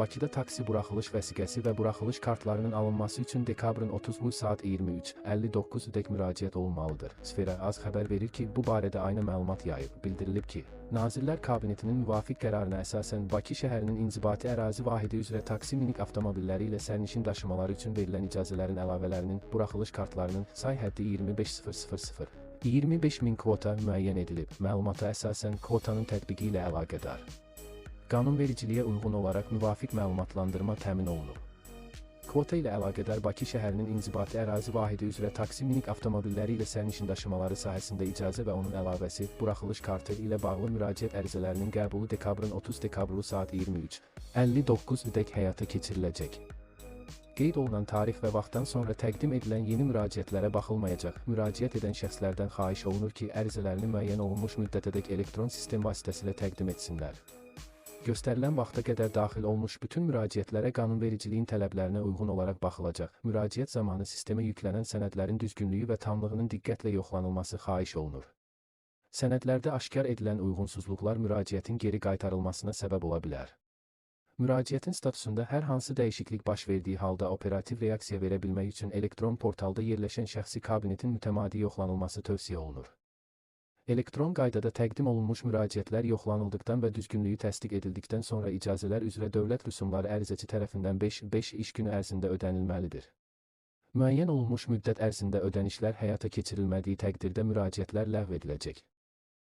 Bakıda taksi buraxılış vəsiqəsi və buraxılış kartlarının alınması üçün dekabrın 30-u saat 23:59-dək müraciət olunmalıdır. Sfera Az xəbər verir ki, bu barədə ayna məlumat yayıb. Bildirilib ki, Nazirlər Kabinetinin müvafiq qərarına əsasən Bakı şəhərinin inzibati ərazi vahidi üzrə taksi minik avtomobilləri ilə sərnişin daşımaları üçün verilən icazələrin əlavələrinin buraxılış kartlarının say həddi 25.000 25.000 kvota müəyyən edilib. Məlumata əsasən kvotanın tətbiqi ilə əlaqədar qanunvericiliyə uyğun olaraq müvafiq məlumatlandırma təmin olunub. Kvota ilə əlaqədar Bakı şəhərinin inzibati ərazi vahidi üzrə taksi minik avtomobilləri ilə sərnişin daşımaları sahəsində icazə və onun əlavəsi, buraxılış kartı ilə bağlı müraciət ərizələrinin qəbulu dekabrın 30 dekabrı saat 23:59-dək həyata keçiriləcək. Qeyd olunan tarix və vaxtdan sonra təqdim edilən yeni müraciətlərə baxılmayacaq. Müraciət edən şəxslərdən xahiş olunur ki, ərizələrini müəyyən olunmuş müddətədək elektron sistem vasitəsilə təqdim etsinlər. Göstərilən vaxta qədər daxil olmuş bütün müraciətlərə qanunvericiliyin tələblərinə uyğun olaraq baxılacaq. Müraciət zamanı sistemə yüklənən sənədlərin düzgünlüyü və tamlığının diqqətlə yoxlanılması xahiş olunur. Sənədlərdə aşkar edilən uyğunsuzluqlar müraciətin geri qaytarılmasına səbəb ola bilər. Müraciətin statusunda hər hansı dəyişiklik baş verdiyi halda operativ reaksiya verə bilmək üçün elektron portalda yerləşən şəxsi kabinetin mütəmadi yoxlanılması tövsiyə olunur. Elektron qaydada təqdim olunmuş müraciətlər yoxlanıldıqdan və düzgünlüyü təsdiq edildikdən sonra icazələr üzrə dövlət rüsumları ərizəçi tərəfindən 5 iş günü ərzində ödənilməlidir. Müəyyən olunmuş müddət ərzində ödənişlər həyata keçirilmədiyi təqdirdə müraciətlər ləğv ediləcək.